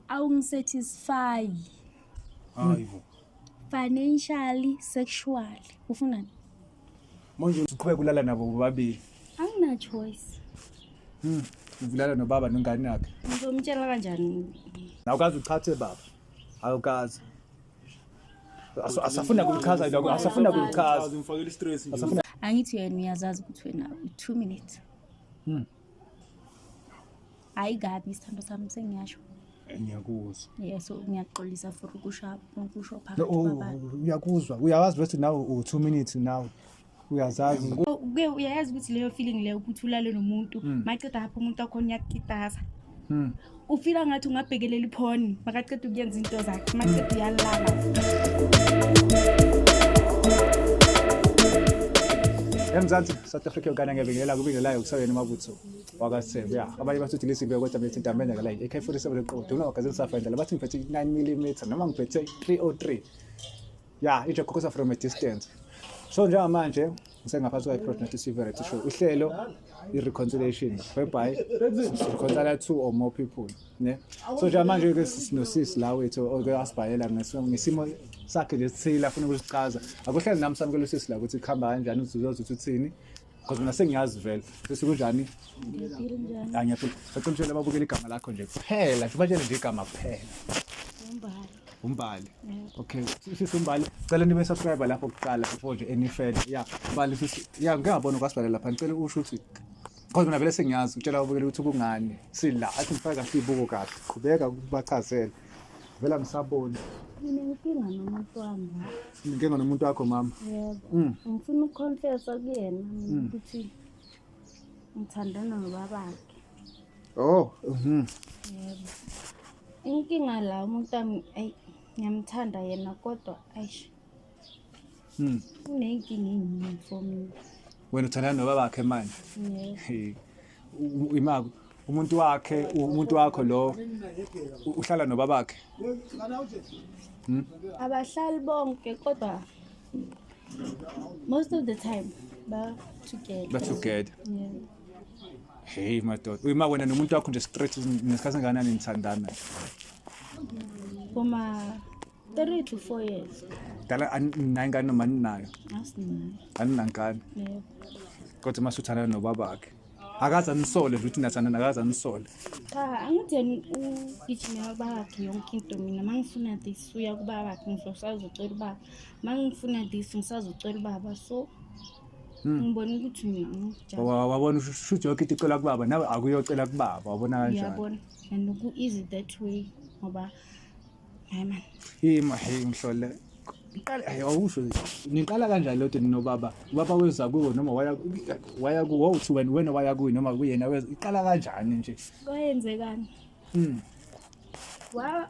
Awungisatisfy. Hayi bo. Financially, sexually. Ufunani? Manje uqhubeka ulala nabo bobabili. Angina choice. Ulala nobaba nengane yakhe. Ngizomtshela kanjani? Awukazi uchathe baba. Awukazi. Asafuna kulichaza lokho, asafuna kulichaza. Ngifakela i-stress nje. Asafuna Angithi wena uyazazi ukuthi wena 2 minutes. Hayi kabi isithando sami, sengiyasho. Ngiyakuzwa. Yeah, so ngiyaxolisa for ukusho ukusho phakathi No, oh, kwabantu. uyakuzwa. Uyawazi ukuthi nawe u2 minutes nawe. Uyazazi. Ke uyayazi ukuthi leyo feeling leyo ukuthi ulale nomuntu, maceda lapho umuntu wakhona uyakukitaza, ufila ngathi ungabhekelela iphoni makaceda ukuyenza into zakhe, maceda uyalala. EMzansi, South Africa, yokana ngiyabingelela kubingelayo kusayena mabutho wakaSebe. Ya, abanye bathi lisibe kodwa mina thinta la AK47 leqodo noma magazini safa indlela bathi ngiphethe 9 mm noma ngiphethe 303. Ya, itsho khokhosa from a distance. So njengamanje ngisengaphansi kwa-Project Civil Show. Uhlelo i-reconciliation whereby reconcile two or more people. Ne? So njengamanje ke sinosisi la wethu oke asibhalela ngesimo sakhe lesithile afuna ukusichaza. Akuhlali nami samukela usisi la ukuthi kuhamba kanjani, uzoza ukuthi uthini. Because mina sengiyazi vele. Sisi, kunjani? Ngiyaphila, njani? Ah, ngiyaphila. Sacela utshele ababukela igama lakho nje kuphela. Nje ubatshele nje igama kuphela. Umbali. Umbali. Okay, sisi uMbali, cela nibe subscribe lapho kuqala before nje any further. Yeah, Mbali sisi, yeah, ngike ngabona kwasibhalela lapha. Ngicela usho ukuthi because mina vele sengiyazi, utshela ababukeli ukuthi kungani sila. Athi ngifake kahle ibuko kahle. Qhubeka ukubachazele. Vele angisaboni. Mina inkinga nomuntu wami la. Inkinga nomuntu wakho, mama. Yebo. Ngifuna ukuconfessa kuyena mina ukuthi ngithandana nobabakhe. Oh. Yebo. Inkinga la, umuntu wami, ayi, ngiyamthanda yena kodwa ayish. Uneyinkinga ey'ningi for mina. Wena uthandana nobabakhe manje. Yebo. Hey. Imako umuntu wakhe, umuntu wakho lo uhlala nobabakhe. Abahlali bonke kodwa most of the time ba together. Ba together. Yeah. Hey madoda. Uyima wena nomuntu wakho nje straight, nesikhathi engakanani nithandana? Kuma 3 to 4 years. Dala ninayo ingane noma ninayo? Asinayo. Aninangane. Yebo. Kodwa uma usuthandana nobabakhe. Akaze anisole nje ukuthi nathandana, akaze anisole. Cha, angithi yena ugijimela ubabakhe yonke into. Mina uma ngifuna this uya kubabakhe, ngisazocela ubaba. Uma ngifuna this ngisazocela ubaba, so ngibona ukuthi mina ngijabule. Wabona ushuthi yonke into icela kubaba, nawe akuyocela kubaba, wabona kanjani? Ngiyabona and ku-easy that way ngoba hayi man. Ima, hey, ngihlole. Iqala, hey, awusho niqala kanjani lento ninobaba? Ubaba weza kuwo noma waya kuwo, uthi wena waya kuye noma kuyena weza? Iqala kanjani nje? Kwayenzekani? Wa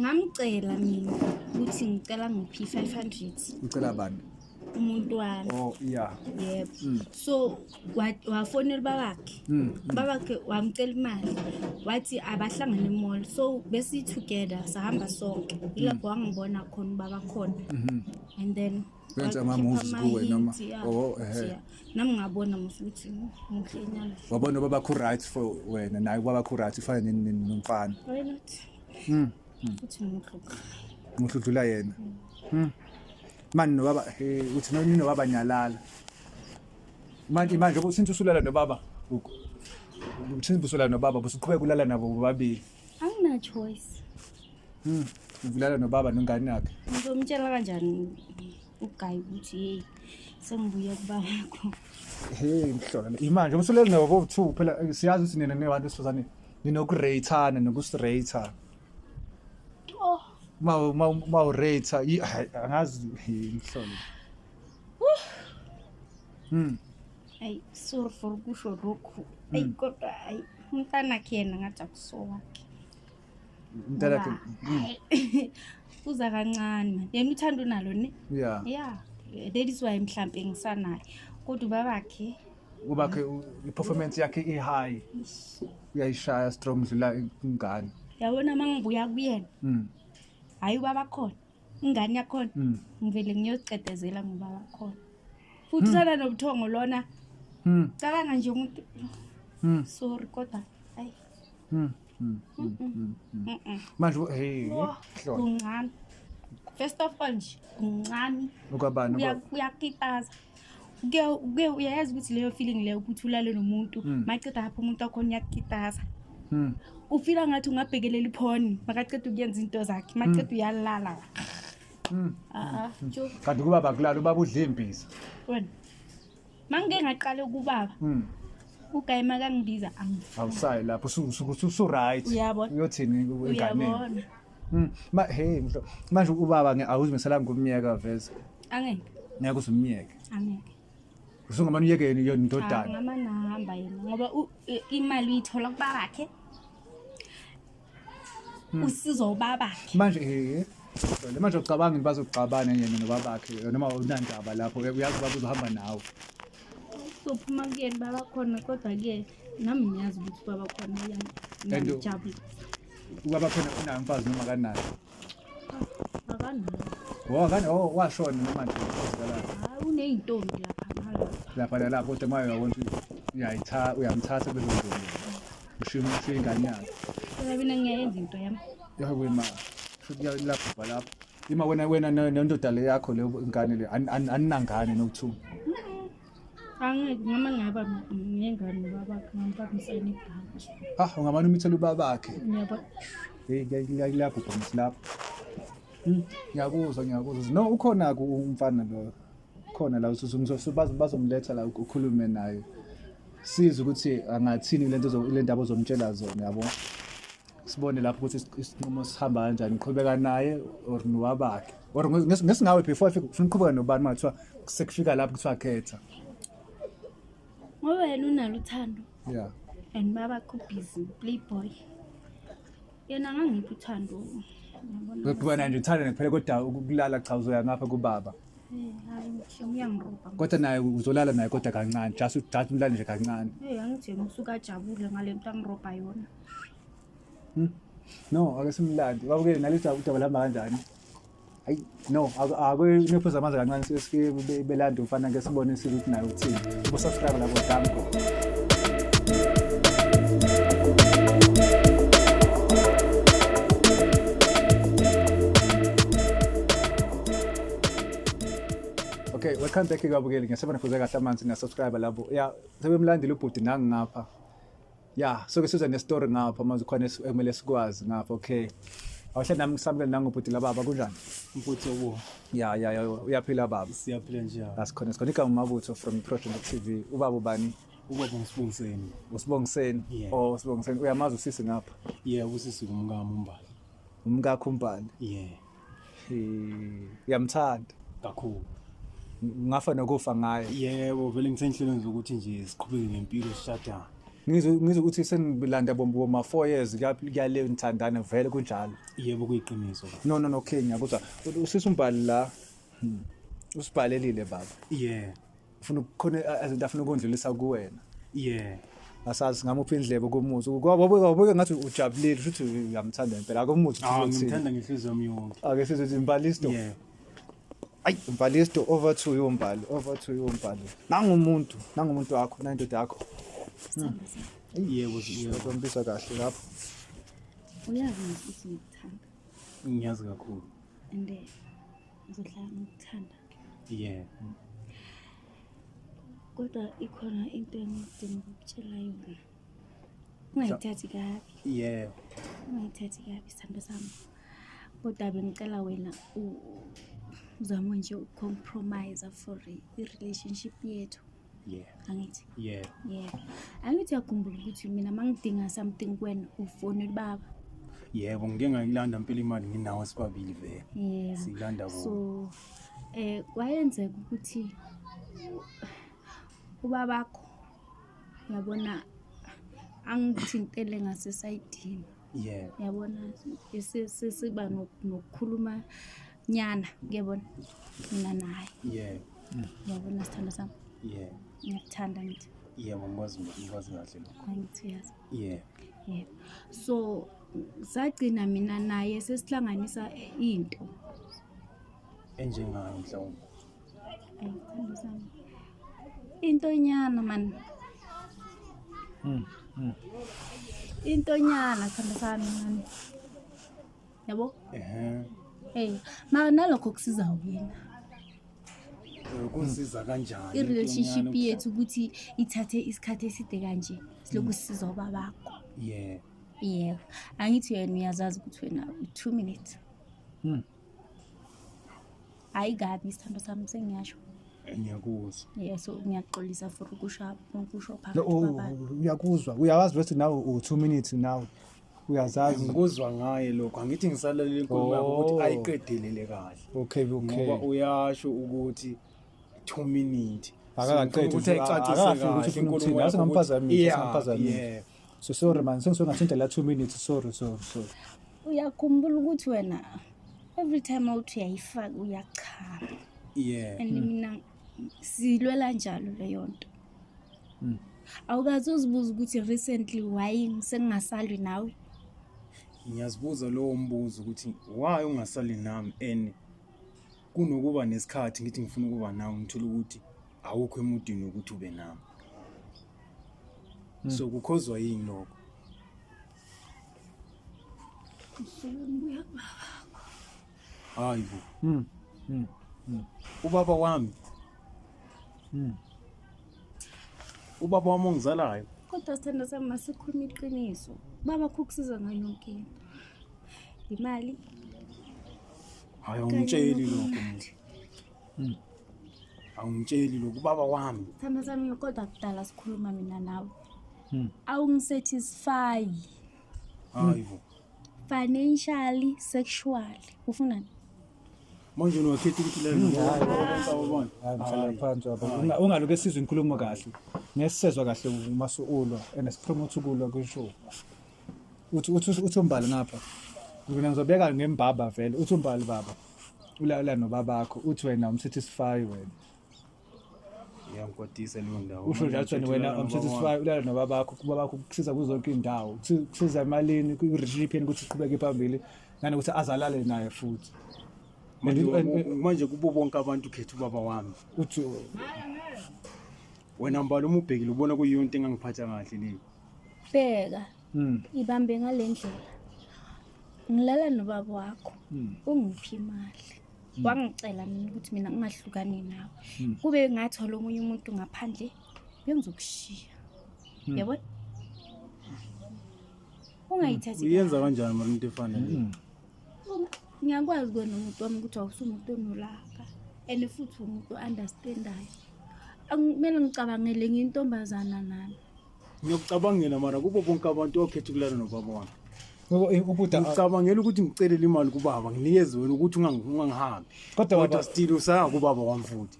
ngamcela mina ukuthi ngicela ngiphi 500. Ucela bani? Umuntu wami. Oh yeah. Yebo, so wafonela ubabakhe. Ubabakhe wamcela imali, wathi abahlangane emall, so besi together sahamba sonke, ilapho wangibona khona ubaba khona and then Wenza wakhipha ama-moves kuwe noma? ama-hint, yeah. Oh, ehhe. Yeah. Nami ngabona mos ukuthi muhle nyana. Wabona ubabakho right for wena, naye ubabakho right ufana nomfana. Why not? Futhi muhle. Muhle udlula yena. Mani nobaba, hey, uthi nini nobaba nyalala. Manje since usulala nobaba, since usulala nobaba busuqhubeka ulala nabo bobabili. Angina choice. Ulala nobaba nengane yakhe. Ngizomtshela kanjani uguy ukuthi hey, sengibuye kubabakho? Hey mhlola. Imanje usulele nabo bo2 phela, siyazi ukuthi nina nebantu besifazane ninokurate nokusirate. Oh. Ma urate, hayi, angazi, hey mhlola. Ayi, sorry for kusho lokhu, ayi, kodwa ayi, umntanakhe yena ngathi akusowakhe. Umntanakhe. Ngoba, uza kancane man, yena uthanda unalo ne. Yeah, that is why mhlampe ngisanaye, kodwa ubabakhe Ubakhe i-performance yakhe i-high. Uyayishaya strong dlula ingane. Yabona uma ngibuya kuyena, hhayi, ubaba khona, ingane yakhona, ngivele ngiyocedezela ngobaba khona futhi usana nobuthongo lona. Cabanga nje umuntu, sorry kodwa ayi. Manje hey, hlola. Kuncane. First of all nje kuncane. Ukwabani? Uyakitaza. Kuye uyayazi ukuthi leyo feeling leyo ukuthi ulale nomuntu, maceda lapho umuntu wakhona uyakitaza. Ufila ngathi ungabhekelela iphoni makaceda ukuyenza into zakhe, maceda uyalala. Ah, jo. Kanti kubaba kulala, ubaba udla imbiza. Wena. Mangike ngaqala kubaba. Ugayi makangibiza angifuni. Awusayi lapho usu right. Uyabona. Uyothini enganeni? Uyabona. Ma hey mhlo. Manje ubaba awuzimiselanga ukumyeka veze. Angeke. Ngeke uzumyeke. Angeke. Usungamane uyeke yena indodana. Ngamana hamba yena ngoba imali uyithola kubabakhe. Usizo ubabakhe. Manje eh manje ucabanga bazoxabana yena nobabakhe noma unandaba lapho uyazi ubaba uzohamba nawe. Sophuma kuyena baba khona, kodwa ke nami ngiyazi ukuthi baba khona uyangijabulisa. Ubaba khona unayo umfazi noma kanayo? Akanayo. Oh, akanayo. Oh, washona noma nje uzalala. Hayi, uneyintombi lapha nalapha. Lapha nalapha, kodwa manje uyabona ukuthi uyamthatha bese uzobona. Ushiya ingane yakhe. Phela mina ngiyayenza into yami. Yebo ma. Futhi lapha lapha. Ima wena nendoda le yakho le ingane le aninangane no2. Angeke noma ngaba ngengane nobabakhe ngambambisene ibhanki. Ah, ungamane umithele ubabakhe. Ngiyabona. Hey, ngiyalapho khona lapho. Ngiyakuzwa, ngiyakuzwa. No, ukhona ku umfana lo. Khona la bazomletha la ukhulume naye. Siza ukuthi angathini lento le ndaba ozomtshela zona, yabo. Sibone lapho ukuthi isinqumo sihamba kanjani, qhubeka naye or nowabakhe. Or ngesingawe before afike ufuna uqhubeka nobani mathiwa sekufika lapho kuthiwa khetha. Ngoba yena unalo uthando. Yeah. And babakhe ubusy playboy. Yena angangiphi uthando. Ngikubona nje uthanda kuphela kodwa ukulala cha uzoya ngapha kubaba. Hayi ngisho uyangirobha. Kodwa naye uzolala naye kodwa kancane, just umlale nje kancane. Hey, angithi yena usuka ajabule ngale nto angirobha yona. No, ake simlande. Babukele nalisa udaba lihamba kanjani? Hayi, no, akunephuza amanzi kancane sike belanda umfana ke sibone ukuthi naye uthini. Ubusubscribe lapho danko. Okay, welcome back kwabukeli. Ngiyasebona fuze kahle amanzi na subscribe lapho. Ya, sebemlandile ubhuti nangi ngapha. Ya, so ke siza nestory ngapha manje khona ekumele sikwazi ngapha. Okay. Awuhle nami ngisamukele nangobhuti lababa kunjani? Mfuthu obo. Ya ya ya, uyaphila baba. Siyaphila nje. Asikhona sikhona igama Mabutho from Project TV. Ubaba ubani? Ubaba uSibongiseni. USibongiseni. Oh, uSibongiseni. Uyamazi usisi ngapha? Yeah, usisi umkami uMbali. Umkakho uMbali? Yeah. Uyamthanda? Kakhulu. Ngafa nokufa ngaye. Yebo, vele ngisenhlelweni zokuthi nje siqhubeke ngempilo sishadane. Ngizwe ukuthi senilanda bombo ma 4 years kuyale nithandana vele kunjalo. Yebo, kuyiqiniso. No no no, okay, ngiyakuzwa. Usisi uMbali la usibhalelile baba. Yeah. Ufuna ukukhona izinto afuna ukundlulisa kuwena. Yeah. Asazi ngamuphi indlebe kumuzi. Wabuka ngathi ujabulile futhi uyamthanda impela. Akumuzi uthi ngimthanda ngenhliziyo yami yonke. Ake sizwe ukuthi Mbalisto. Yeah. Ayi Mbalisto, over to you Mbali, over to you Mbali. Nangumuntu, nangumuntu wakho, nandoda yakho. Yebo, yebo. Umbisa kahle lapho. Uyazi ukuthi ngikuthanda. Ngiyazi kakhulu. And ngizohlala ngikuthanda. Yeah. Kodwa ikhona into engidinga ukukutshela yona. Ungayithathi kabi. Yeah. Ungayithathi kabi sithando sami. Kodwa bengicela wena uzame nje ukucompromise for i-relationship yethu. Yeah. Angithi? Yeah. Yeah. Angithi uyakhumbula ukuthi mina mangidinga something kuwena ufonela baba. Yebo, ngike ngayilanda impela imali nginawo sibabili vele. Yeah. Siyilanda kubo. So kwayenzeka ukuthi ubabakho uyabona angithintele ngasesayidini. Yeah. Uyabona siba nokukhuluma nyana, ngiyabona mina naye. Yeah. Uyabona sithando sami? Yeah. Ngiyakuthanda ngithi. Yebo, ngikwazi kahle lokho. Angithi uyazi. Yeah. Yeah. So sagcina mina naye sesihlanganisa into enjengayo mhlawumbe. Ayithando sami. Into nyana man. Intonyana sithando sami mani. Yabo? Ehhe. Hey, mara nalokho kusiza wena. Kusiza kanjani? I-relationship intonyana? yethu ukuthi ithathe isikhathi eside kanje. Silokhu sisiza ubabakho. Yeah. Yebo. Angithi wena uyazazi ukuthi wena 2 minutes. Hayi kabi isithando sami sengiyasho. Ngiyakuzwa. Yeah, so ngiyaxolisa for ukusho ukusho phakathi No, kwabantu. uyakuzwa uyawazi ukuthi nawe u-2 minutes nawe uyazazi. Ngikuzwa ngaye lokho. Angithi ngisalalela inkulumo yakho ukuthi Oh. ayiqedelele kahle. Okay, okay. Ngoba uyasho ukuthi 2 minutes. Akakaqedi ukuthi ayicacise akakafiki ukuthi kahle ufuna inkulumo ukuthini. yakho Asingamphazamisi, ukuthi- Yeah, asingamphazamisi. yeah. So sorry man, sengisuke ngathinta la 2 minutes. Sorry, sorry, sorry. Uyakhumbula ukuthi wena every time awuthi uyayifaka uyachama. Yeah. And mina silwela njalo leyo nto. Awukaze uzibuza ukuthi recently why sengingasalwi nawe? Ngiyazibuza lowo mbuzo ukuthi why ungasali nami and kunokuba nesikhathi ngithi ngifuna ukuba nawe ngithola ukuthi awukho emudini ukuthi ube nami. So kukhozwa yini lokho? Ngisuke ngibuya kubaba. Hayi bo. Ubaba wami. Ubaba wami ongizalayo. Kodwa sithando sami masikhulume iqiniso. Baba kukusiza ngayo yonke into. Imali Hayi kanye awungitsheli lokho. nobumnandi. mina. Awungitsheli lokho ubaba wami. Sithando sami kodwa kudala sikhuluma mina nawe. Awungisatisfy Hayi bo. financially, sexually. Ufunani? Manje unokhetha ukuthi la nobaba. Hayi mhlala phansi baba. Ungaloku esizwe inkulumo kahle. Ngesizwe kahle uma suulwa and sipromote ukulwa kwishow. Uthi uthi uthi umbali ngapha. Mina ngizobeka ngembaba vele. Uthi umbali baba. Ulala nobabakho uthi wena umsatisfy wena. Iyangikwatisa leyo ndawo. Usho njalo uthi wena umsatisfy ulala nobabakho kubabakho kusiza kuzo zonke indawo. Kusiza emalini ku-relationship yenu ukuthi iqhubeke phambili nanokuthi azalale naye futhi. Manje manje kubo bonke abantu ukhetha ubaba wami. Uthi Wena mbalo uma ubhekile ubona kuyiyo into engangiphatha kahle leyo. Bheka. Ibambe ngale ndlela. Ngilala nobaba wakho. Ungiphi imali. Wangicela mina ukuthi mina ngingahlukani nawe. Kube ngathola omunye umuntu ngaphandle bengizokushiya. Yabona? Ungayithathi. Uyenza kanjani mara into efana le? Ngiyakwazi kwena umuntu wami ukuthi awusumuntu onolaka and futhi umuntu o-understandayo. Akumele ngicabangele ngiyintombazana nami. Ngiyokucabangela mara kubo bonke abantu okhetha ukulala nobaba wami. ubuda Ngicabangela ukuthi ngicelele imali kubaba nginikeze wena ukuthi ungangihambi. Kodwa Kodwa baba- still usaya kubaba wami futhi.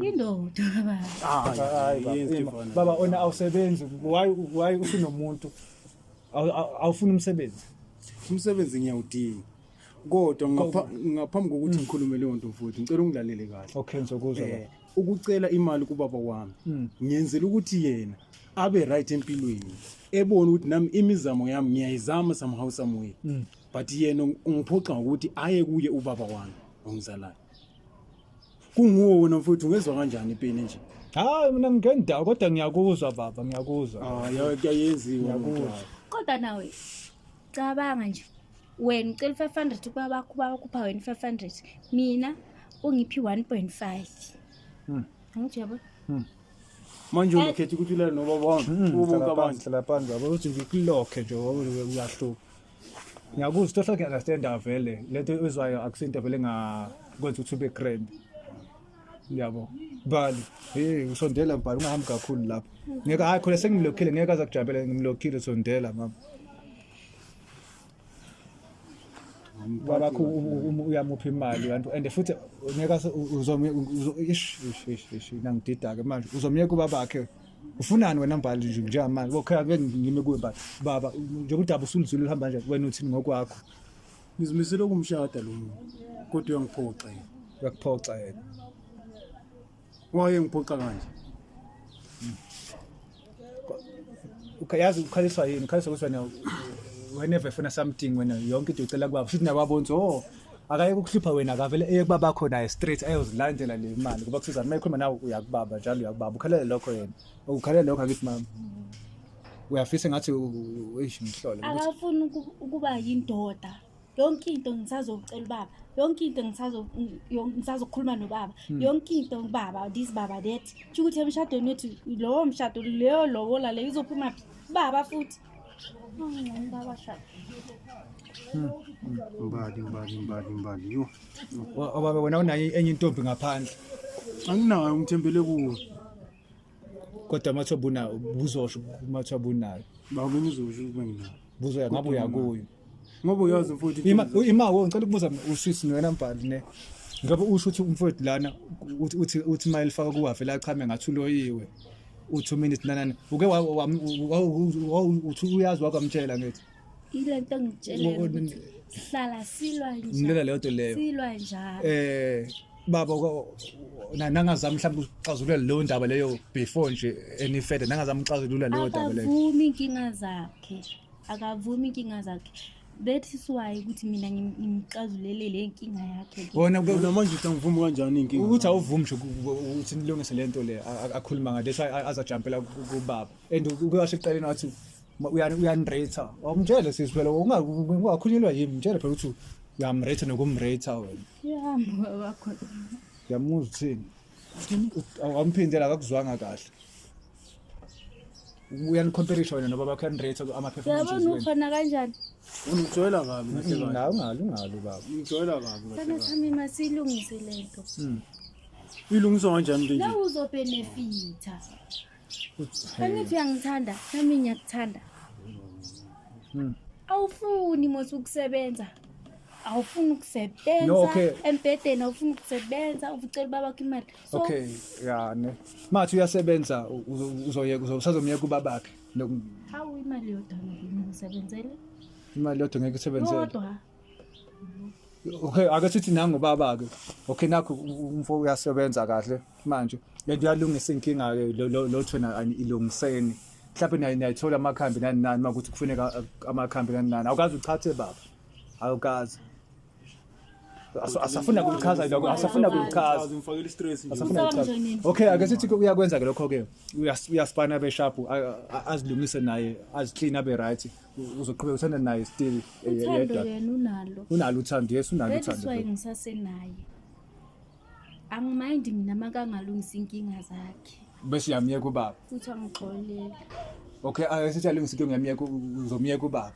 Indoda baba. Hayi Hayi, baba, yenza ima. into efana. Baba ona awusebenzi why usunomuntu awufuni umsebenzi. Umsebenzi ngiyawudinga. Kodwa ngaphambi kokuthi ngikhulume leyo nto futhi ngicela ungilalele kahle. Okay ngizokuzwa baba. Ukucela imali kubaba wami ngiyenzela ukuthi yena abe right empilweni ebone ukuthi nami imizamo yami ngiyayizama somehow someway but yena ungiphoxa ngokuthi aye kuye ubaba wami ongizalayo. Kunguwo wena mfowethu ungezwa kanjani ipeni nje? Hayi mina ngingendawo kodwa ngiyakuzwa baba ngiyakuzwa. Ah kuyayenziwa. Ngiyakuzwa. Kodwa nawe cabanga nje wena ucela 500 kubaba bakho ubaba kupha wena 500 mina ungiphi 1.5. Angithi uyabona? Manje unokhetha ukuthi ulale nobaba wami kubo bonke Hlala phansi abantu. hlala phansi baba uthi ngikulokhe nje ngoba uyahluka. Ngiyakuzwa into hlake understand vele lento oyizwayo akusinto vele engakwenza ukuthi ube grand. Yabo. Bali, hey usondela mbali ungahambi kakhulu lapho. Ngeke hayi khona sengimlokhile ngeke aze akujabele ngimlokhile sondela mama. Babakho uyamupha imali kanti and futhi ngeke ish ish ish ish nangidida ke manje uzomyeka ubabakhe. Ufunani wena mbali nje njengamanje? Okay ake ngime kuwe mbali. Baba njengoba udaba usuluzwile luhamba kanjani wena uthini ngokwakho? Ngizimisele ukumshada lo muntu kodwa uyangiphoxa yena. Uyakuphoxa yena. Waye ngiphoxa kanje. Yazi ukhaliswa yini? Ukhaliswa ukuthi wena whenever efuna something wena yonke into ucela kubaba. Futhi nababona ukuthi oh akayeke ukuhlupha wena akavele eye kubaba khona naye straight ayozilandela le mali ngoba kusizana uma ekhuluma nawe uyakubaba njalo uyakubaba. Ukhalela lokho yena. Ukhalela lokho akithi mama. Uyafisa ngathi eish ngihlole ukuthi Akafuni ukuba yindoda. Yonke into ngisazocela ubaba, yonke into ngisazokhuluma nobaba, yonke into baba this, baba that. Kusho ukuthi emshadweni wethu, lowo mshado leyo lobola leyo izophuma phi? Baba futhi. Oh, baba shada. Mbali, Mbali, Mbali, Mbali, yo. Baba, wena unayo enye intombi ngaphandle? Anginayo, ngithembele kuwe. Kodwa mathiwa bunayo, buzosho mathiwa bunayo? Baba, ngizosho ukuba nginayo. Buzoya ngabe uya kuyo. Ngoba uyazi mfowethu. Ima wo, ngicela ukubuza usisi wena Mbali ne. Ngoba usho ukuthi umfowethu lana uthi mayelifaka kuwavela achame ngathi uloyiwe. U2 minutes nanani. Uke uthi uyazi wakwamtshela ngithi. Ile nto ngitshele ukuthi sihlala silwa njalo. Ngilela leyo nto leyo. Silwa njalo. Baba nangazama mhlawumbe ukuxazulula leyo ndaba leyo before nje any further, nangazama ukuxazulula leyo ndaba leyo. Akavumi inkinga zakhe. Akavumi inkinga zakhe. That is why ukuthi mina ngimxazulele le nkinga yakhe. Wona Wena manje uthi angivumi kanjani inkinga? Ukuthi awuvumi nje ukuthi nilungise le nto le akhuluma ngayo, that's why azajampela kubaba and ukuyasho ekuqaleni wathi uyanirate. Awumtshele sisi phela, ungakhulunyelwa yimi, mtshele phela ukuthi uyamrate nokumrate wena. Yami wakho. Uyamuzwa uthini? Awumphindela, akakuzwanga kahle. Uyanicomparisha wena nobaba bakho, uyanirate ama-performances Uyabona wenu. ukhona kanjani? Ungijwayela kabi kahle kahle. Nawe ungali ungali baba. Ungijwayela kabi kahle Sana kahle. sami, masiyilungise le nto. Ilungiswa kanjani into nje? La uzobenefitha. Angithi uyangithanda, nami ngiyakuthanda. Awufuni mos ukusebenza. Awufuni ukusebenza. No, okay. Embhedeni awufuni ukusebenza, ucela ubaba wakho imali. So Okay, ya ne. Mathi uyasebenza, uzoyeka usazomyeka ubabakhe. Hawu, imali yodwa ngeke ngisebenzele. Imali yodwa ngeke isebenzele. Yodwa. Okay, ake sithi nangu baba ke. Okay, nakho umfo uyasebenza kahle manje. Lento uyalungisa inkinga ke lo thona ilungiseni. Mhlawumbe naye niyayithola amakhambi nani nani makuthi kufuneka amakhambi nani nani. Awukazi uchathe baba. Awukazi. Asafuna ukuchaza lokho, asafuna ukuchaza. Ngifakela i-stress nje. Asafuna Usaba ukuchaza. nje nini? Okay, ake sithi uyakwenza ke lokho ke. Uyaspana abe sharp, azilungise naye, aziclean abe right. Uzoqhubeka uthanda naye still Uthando yedwa? yena unalo. Unalo uthando, yes, unalo That is uthando. why ngisasenaye. Angimind mina makangalungisa inkinga zakhe. Bese uyamyeka ubaba? Futhi angixolele. Okay, ake sithi alungise inkinga, uyamyeka, uzomyeka ubaba?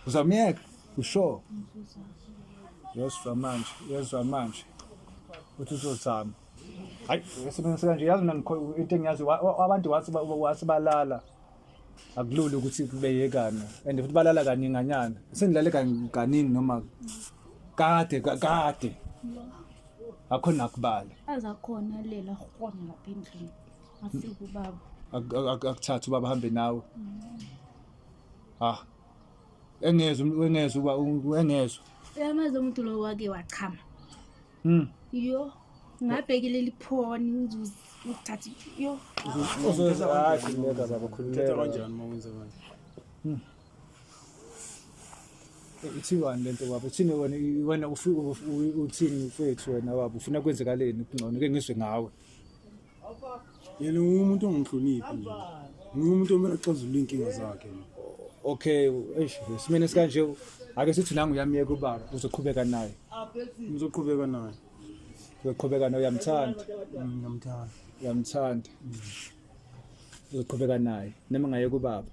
Uzamyeka? Usure? Yezwa manje, yezwa manje. Uthi uzozama. Hayi, esebenzisa kanje, yazi mina into engiyazi abantu wathi balala. Akulula ukuthi beyekane and futhi balala kaninganyana. Senilale kaningi noma kade kade. Akho nakubala. Azakhona lela khona lapha endlini. Afike ubaba. Akuthatha ubaba hambe nawe. Ah. Engezwe, engezwe uba engezwe. Uyamazi umuntu lo wake wachama. Yo, ngabhekile liphoni ngizuthatha yo. Uzoza, hayi, khululeka baba, Uthatha khululeka. kanjani uma wenza kanje? Ithiwani lento baba? Uthini wena, wena ufika uthini mfethu wena baba? Ufuna kwenzekaleni kungcono ke ngizwe ngawe? Yena ngumuntu ongihloniphi nje. Ngumuntu omele axazulule inkinga zakhe. Okay, eish, simene sikanje ake sithi nangu uyamyeka ubaba, uzoqhubeka naye? Ngizoqhubeka naye. Uzoqhubeka naye, uyamthanda? Ngiyamthanda. Uyamthanda. Uzoqhubeka naye noma ngayeka ubaba?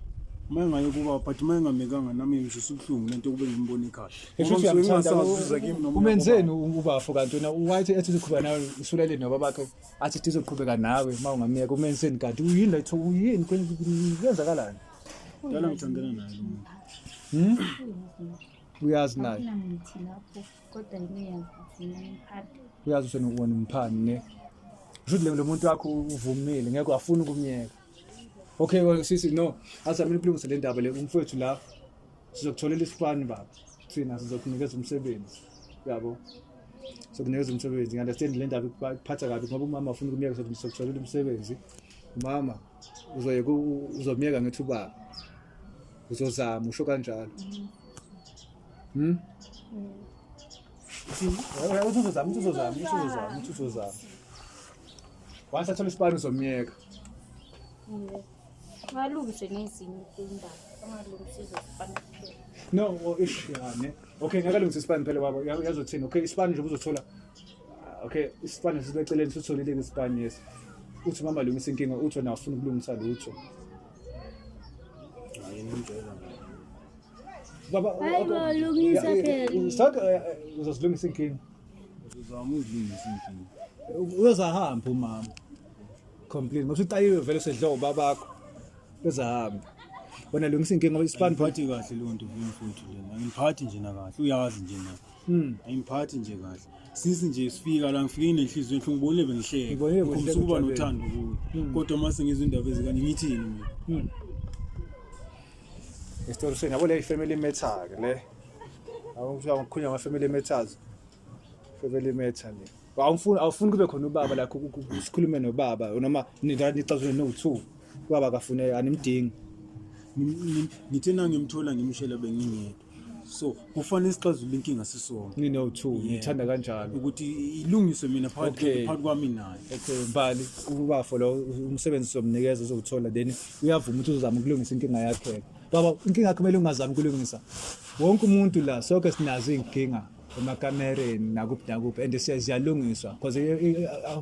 Uma engaye kuba, but uma engamekanga nami ngizwisa ubuhlungu lento kube ngimbona ekhaya. Esho Ngoba ukuthi ngisuke uyamthanda. ngingasazi uza kimi noma Umenzeni ubafo kanti wena? Wathi ethi uzoqhubeka nawe, usulele nobabakhe, athi izoqhubeka nawe uma ungamyeka, umenzeni kanti? Uyini la, uyini, kwenzakalani? Dala ngithandana naye lo muntu. Uyazi naye? Akunamithi lapho kodwa yena uyazi ukuthi mina ngimphathe. Uyazi ukuthi wena umphani ne? Kusho ukuthi lo muntu wakho uvumile, ngeke afune ukumyeka. Okay, well, sisi, no, azamile ukulungisa le ndaba le umfowethu la. Sizokutholela isifani baba, thina sizokunikeza umsebenzi, yabo, sokunikeza umsebenzi. Ngi-understand le ndaba ikuphatha kabi ngoba umama afuna ukumyeka. Sokutholela umsebenzi umama, uzoyeka uzomyeka ngithi ubaba uzozama, usho kanjalo? Uthi uzozama, uthi uzozama, uthi uzozama, uthi uzozama. Once athola isipani uzomyeka. Ngalungise nezinye indaba. Angalungisi izosipani kuphela. No, oh, ish ya ne. Okay, ngeke alungise isipani phela baba. Uyazothini? Okay, isipani nje uzothola. Okay, isipani sibeceleni sitholile isipani yes. Uthi mama lungisa inkinga, uthi wena awufuni ukulungisa lutho. Hayi ngimtshela. Baba, Hayi bo, lungisa phela. Start uzozilungisa inkinga. Uzama uzilungisa inkinga. Uyozahamba umama. Complete. Ngoba usuqaliwe vele usedla ubabakho. Uyozahamba. Wena lungisa inkinga ngoba isipani Angiphathi kahle leyo nto vele mfowethu lena. Angiphathi nje nakahle, uyazi nje na. Angiphathi nje kahle. Since nje sifika la ngifike nginenhliziyo enhle ngibonile bengihleka. Ngibonile Ngikhombisa bengihleka ukuba ujabulile. nothando kuwe. Kodwa mase ngizwa indaba ezikanje ngithini mina? Isitori senu yabo le family matter ke le. Awukuthiwa kukhulunywa ngama family matters. Family matter le. Awufuni awufuni kube khona ubaba la sikhulume nobaba noma nixazulule no2. Ubaba akafune animdingi. Ngithe nangimthola ngimshela bengingedwa. So kufanele sixazulule inkinga sisonke. Nino2 ngithanda kanjalo. Ukuthi ilungiswe mina phakathi Okay. phakathi kwami naye. Okay Mbali ubafo lo umsebenzi somnikeza uzowuthola then uyavuma ukuthi uzozama ukulungisa inkinga yakhe. Baba inkinga yakho kumele ungazami ukulungisa. Wonke umuntu la sonke sinazo inkinga emakamereni nakuphi nakuphi and siyalungiswa because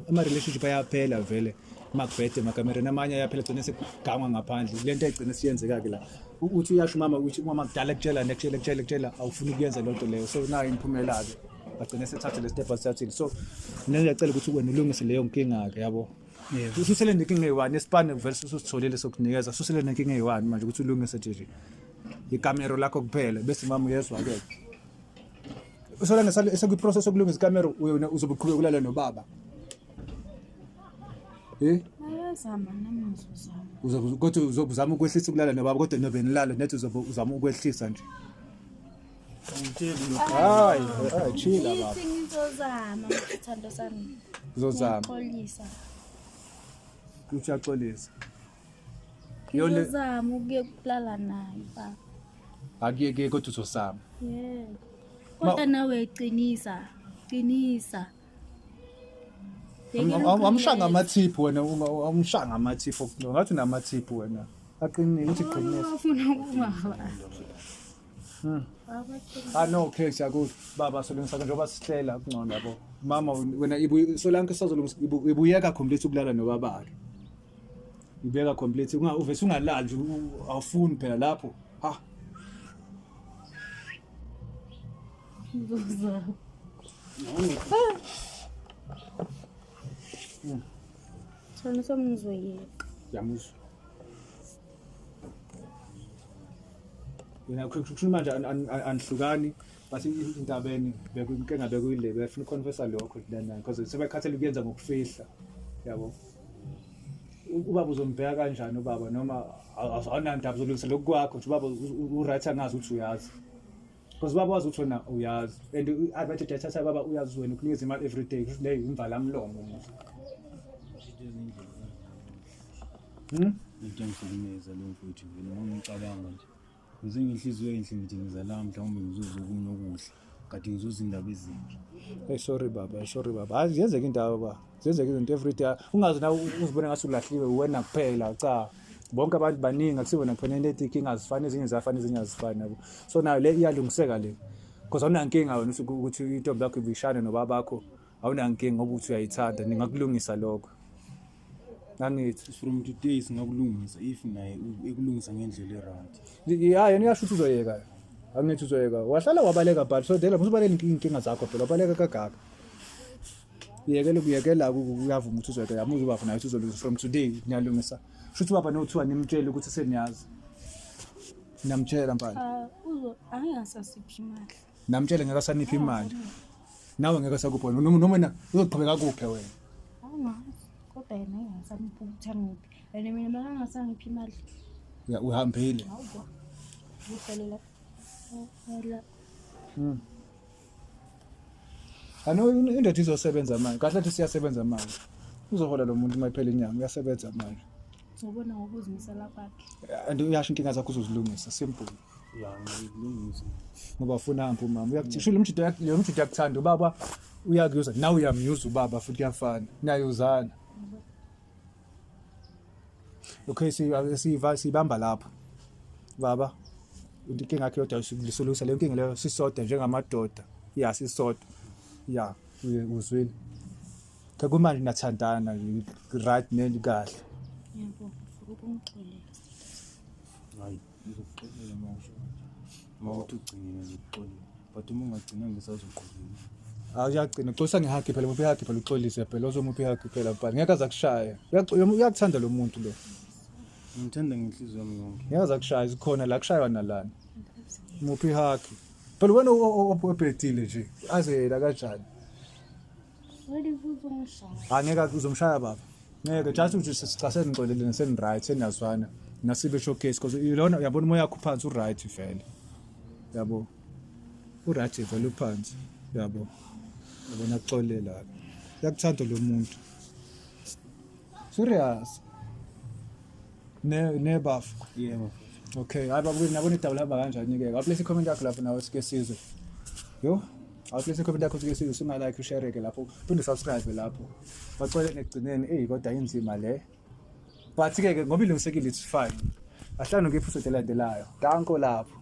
ama relationship ayaphela vele makubhede emakamereni amanye ayaphela gcine sekugangwa ngaphandle lento ayigcine siyenzeka ke la. Uthi uyasho umama ukuthi umama kudala kutshela nekutshela kutshela kutshela awufuni ukuyenza lento leyo so nayo imiphumela ke bagcine sethathe le step asithathile so mina ngiyacela ukuthi wena ulungise leyo nkinga ke yabo. Yebo. Ususele nenkinga eyi-one isipani vele ususitholile sokunikeza ususele nenkinga eyi-one manje ukuthi ulungise nje ikamero lakho kuphela bese mama uyezwa ke. Usola ngesale esekwi-process yokulungisa ikamero wena uzobe uqhubeka ukulala nobaba. Eh? Bayazama nami ngizozama. Uzobe kodwa uzobe uzama ukwehlisa ukulala nobaba kodwa nobe nilala nethi uzobe uzama ukwehlisa nje. Angitsheli lo. Hayi, hayi chila baba. Ngithi ngizozama sithando sami. Uzozama. Ngiyaxolisa. Uthi uyaxolisa. Yole Ngizozama ukuye kulala naye baba. akuyeke kodwa uzozama. Yebo. Kodwa nawe qinisa. Qinisa. Awumshanga amathiphu wena, awumshanga amathiphu. Ngathi unamathiphu wena. Aqinile uthi qinisa. Ufuna ukungaba. Ah no, okay siyakuzwa. Baba solungisa njengoba sihlela kungcono yabo. Mama wena ibu solanke sazolungisa ibuyeka complete ukulala nobabakhe. Ibuyeka complete unga uvese ungalali nje awufuni phela lapho. Ha. Ngizozama. Thona somngizoyeka. Yamuzwa. Wena kusho manje anihlukani bathi intabeni bekunkinga bekuyile befuna uconfessa lokho lana because sebekhathele ukuyenza ngokufihla yabo. Ubaba uzombheka kanjani ubaba noma awunandaba uzolungisa lokhu kwakho nje ubaba u-right angazi ukuthi uyazi. Because ubaba wazi ukuthi wena uyazi and i-advantage ayithatha baba uyazi wena ukunikeza imali every day kusho leyo imvala mlomo muhle. Into engihlukumeza leyo mfowethu vele uma ngicabanga nje. Ngize ngenhliziyo enhle ngithi ngizala mhlawumbe ngizuza okunye okuhle kade ngizuza indaba ezimbi. Hey sorry baba, sorry baba. Hayi ziyenzeka indaba baba. Ziyenzeka izinto every day. Ungazi na uzibone ngathi ulahliwe wena kuphela cha. Bonke abantu baningi akusiwena kuphela into ethi inkinga azifani ezinye ziyafana ezinye azifani yabo. So nayo le iyalungiseka le. Because awunankinga wena ukuthi intombi yakho ibishane nobabakho awunankinga ngoba uthi uyayithanda ningakulungisa lokho. Angithi From today singakulungisa if naye ekulungisa ngendlela e-right. Ya yena uyasho ukuthi uzoyeka. Angithi uzoyeka. Wahlala wabaleka but so dela usubaleka inkinga zakho phela wabaleka kagaka. Uyekela ukuyekela uyavuma ukuthi uzoyeka yamuza ubaba naye ukuthi uzolungisa from today niyalungisa. Shuthi ubaba nothiwa nimtshele ukuthi seniyazi. Namtshela mfana. Ah, uzo angingasasiphi imali. Namtshele ngeke asaniphi imali. Nawe ngeke sakuphi noma noma wena uzoqhubeka kuphe wena. Angazi. Kodwa yena engasangiphi ukuthi angiphi. And mina makangasangiphi imali. Ya uhambile. Hawu. Ngihlele la. Ano indoda izosebenza manje. Kahle athi siyasebenza manje. Uzohola lo muntu uma iphela inyanga uyasebenza manje. Ngobona ngokuzimisela kwakhe. And uyasho inkinga zakho uzozilungisa simple. Ya ngilungisa. Ngoba ufuna hambe umama. Uyakuthi lo mjida lo mjida uyakuthanda ubaba uyakuyuza nawe uyamyuza ubaba futhi kuyafana. Niyayuzana. Okay, siva sibamba lapho. Baba, inkinga yakhe yodwa silisulusa le nkinga leyo sisodwa njengamadoda. Ya sisodwa. Ya, uzwile. Ke kumanje nathandana right neni kahle. Ngiyabonga for ukungixolela. Hayi, ngizokuxolela uma usho kanje. Uma uthi ugcinile ngizokuxolela. But uma ungagcinanga ngisazoqhubeka. Awuyagcina uxolisa ngehagi phela muphi ihagi phela uxolise phela ozomuphi ihagi phela mfana ngeke aze akushaye. Uyakuthanda lo muntu lo. Ngimthanda ngenhliziyo yami yonke. Ngeke aze akushaye zikhona la kushaywa nalana. Muphi ihagi. Phela wena obhedile nje aze yena kanjani? Wena uzongishaya. Angeke uzomshaya baba. Ngeke just ukuthi cha senixolelene seni-right seniyazwana nasibe showcase because lona uyabona umoya wakho uphansi u-right vele. Yabo. U-right vele uphansi. Yabo. Yabona kuxolela. Uyakuthanda lo muntu. Serious. Ne ne bafo. Yebo. Okay, hayi baba nabona idaba lihamba kanjani ke. Awuplace i-comment yakho lapho nawe sike sizwe. Yo, awuplace i-comment yakho sike sizwe usunga-like ushare ke lapho. Phinde subscribe lapho. Bacele nekugcineni eyi kodwa inzima le. But ke ke ngoba ilungisekile it's fine. Ahlanu nge-episode elandelayo. Danko lapho.